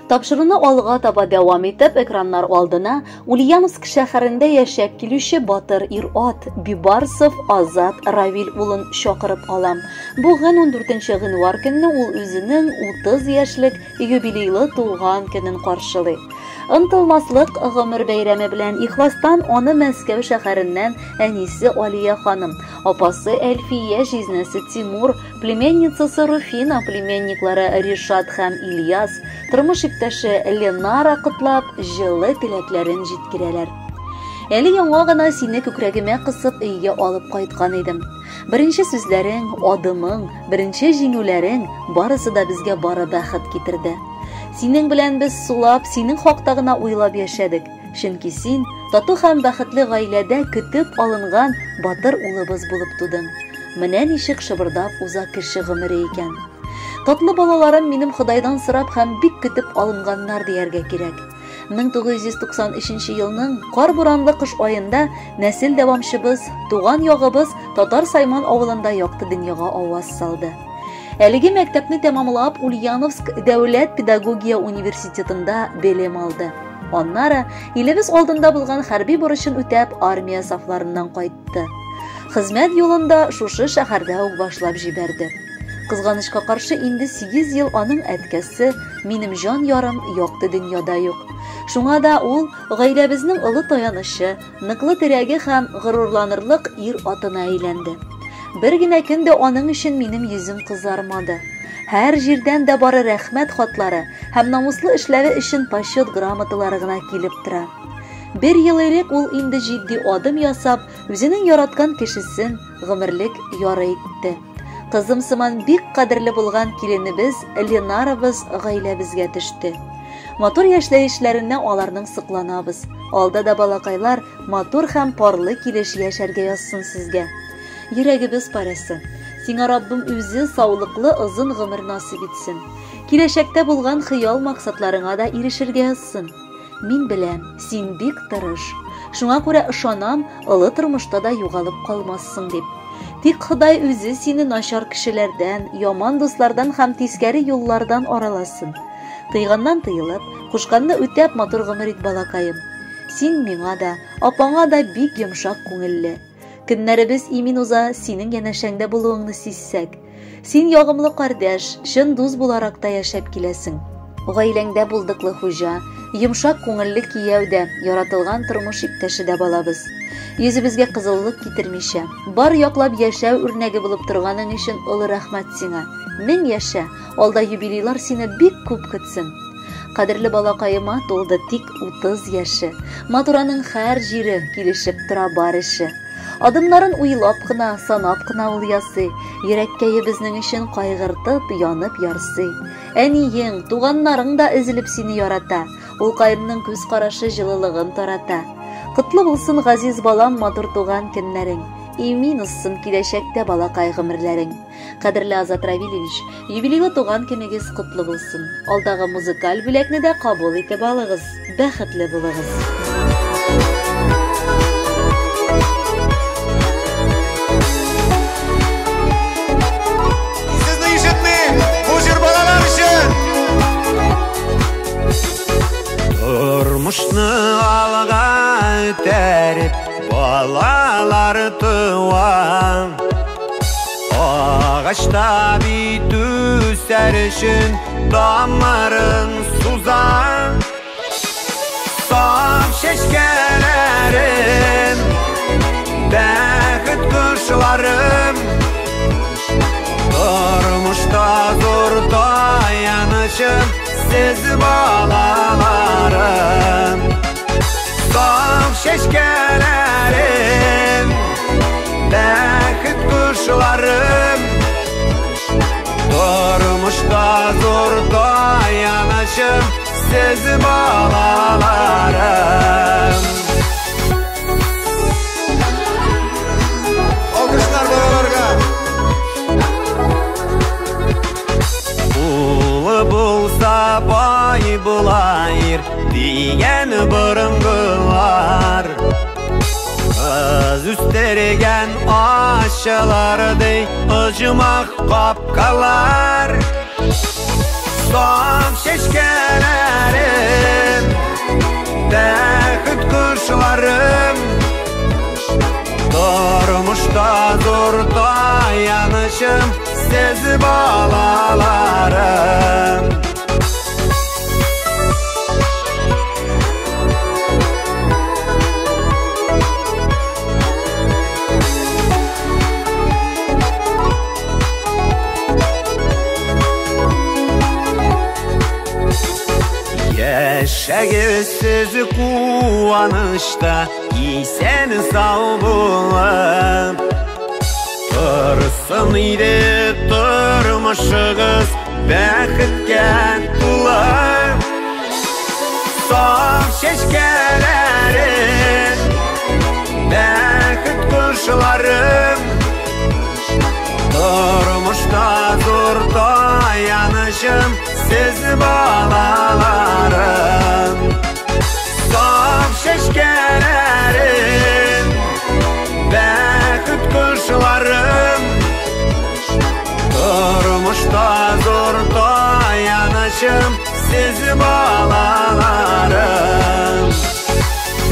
Тапшыруны алга таба дәвам итеп, экраннар алдына Ульяновск шәһәрендә яшәп килүче батыр ир-ат Бибарсов Азат Равил улын чакырып алам. Бүген 14 гыйнвар көнне ул үзенең 30 яшьлек юбилейлы туган көнен каршылый. Ынтылмаслык гомер бәйрәме белән ихластан аны Мәскәү шәһәреннән әнисе Алия ханым, апасы Әлфия, җизнәсе Тимур, племянницасы Руфина, племянниклары Ришат һәм Ильяс, тормыш иптәше Ленара котлап, җылы теләкләрен җиткерәләр. Әле яңа гына сине күкрәгемә кысып өйгә алып кайткан идем. Беренче сүзләрең, адымың, беренче җиңүләрең барысы да безгә бары бәхет китерде. Синең белән без сулап, синең хакта гына уйлап яшәдек. Чөнки син тату һәм бәхетле гаиләдә көтеп алынган батыр улыбыз булып тудың. Менә ничек шыбырдап уза кеше гомере икән. Татлы балаларым минем Ходайдан сорап һәм бик көтеп алынганнар дияргә кирәк. 1993 елның кар-буранлы кыш аенда нәсел дәвамчыбыз, туган ягыбыз Татар Сайман авылында якты дөньяга аваз салды. Әлеге мәктәпне тәмамлап, Ульяновск дәүләт педагогия университетында белем алды. Аннары илебез алдында булган хәрби бурычын үтәп, армия сафларыннан кайтты. Хезмәт юлын да шушы шәһәрдә үк башлап җибәрде. Кызганычка каршы, инде 8 ел аның әткәсе, минем җан ярым якты дөньяда юк. Шуңа да ул гаиләбезнең олы таянычы, ныклы терәге һәм горурланырлык ир атына әйләнде. Бер генә көн дә аның өчен минем йөзем кызармады. Һәр җирдән дә бары рәхмәт хатлары һәм намуслы эшләре өчен почет грамоталары гына килеп тора. Бер ел элек ул инде җитди адым ясап, үзенең яраткан кешесен гомерлек яры итте. Кызым сыман бик кадерле булган киленебез Ленарабыз гаиләбезгә төште. Матур яшьләешләренә аларның сокланабыз. Алда да балакайлар матур һәм парлы килеш яшәргә язсын сезгә. Йөрәгебез парәсе. Сиңа Раббым үзе саулыклы озын гомер насыйп итсен. Киләчәктә булган хыял максатларыңа да ирешергә язсын. Мин беләм, син бик тырыш. Шуңа күрә ышанам, олы тормышта да югалып калмассың дип. Тик Ходай үзе сине начар кешеләрдән, яман дуслардан һәм тискәре юллардан араласын. Тыйганнан тыелып, кушканны үтәп матур гомер ит, балакаем. Син миңа да, апаңа да бик йомшак күңелле. Көннәребез имин уза, синең янәшәңдә булуыңны сизсәк. Син ягымлы кардәш, чын дус буларак та яшәп киләсең. Гаиләңдә булдыклы хуҗа, йомшак күңелле кияү дә, яратылган тормыш иптәше дә балабыз. Йөзебезгә кызыллык китермичә, бар яклап яшәү үрнәге булып торганың өчен олы рәхмәт сиңа. Мең яшә, алда юбилейлар сине бик күп көтсен. Кадерле балакаема тулды тик 30 яше. Матураның һәр җире килешеп тора бар эше. Адымнарын уйлап кына, санап кына ул ясый. Йөрәккәе безнең өчен кайгыртып, янып ярсый. Әниең, туганнарың да өзелеп сине ярата. Улкаемның күз карашы җылылыгын тарата. Котлы булсын, газиз балам, матур туган көннәрең. Имин узсын киләчәктә балакай гомерләрең. Кадерле Азат Равилевич, юбилейлы туган көнегез котлы булсын. Алдагы музыкаль бүләкне дә кабул итеп алыгыз. Бәхетле булыгыз. Сезне ишетмим. Бу җыр балалар өчен. Тормышны алга этәреп, балалар туа. Агачта бит үсәр өчен тамырын суза. Саф чәчкәләрем, бәхет кошларым, тормышта зур таянычым сез балаларым. Саф чәчкәләрем, бәхет кошларым, тормышта зур таянычым сез балаларым. Алкышлар балаларга. Улы булса бай була ир дигән борынгылар. Кыз үстергән ачылардай оҗмах капкалар. Саф чәчкәләрем, чәчкәләрем, бәхет кошларым. Тормышта зур таянычым, сез балаларым. Яшәгез сез куанычта, исән сау булып. Торсын иде тормышыгыз бәхеткә тулы. Саф чәчкәләрем, бәхет кошларым. Тормышта зур таянычым, сез балаларым. Саф чәчкәләрем, бәхет кошларым. Тормышта зур таянычым, сез балаларым.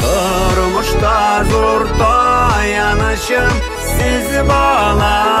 Тормышта зур таянычым, сез балаларым.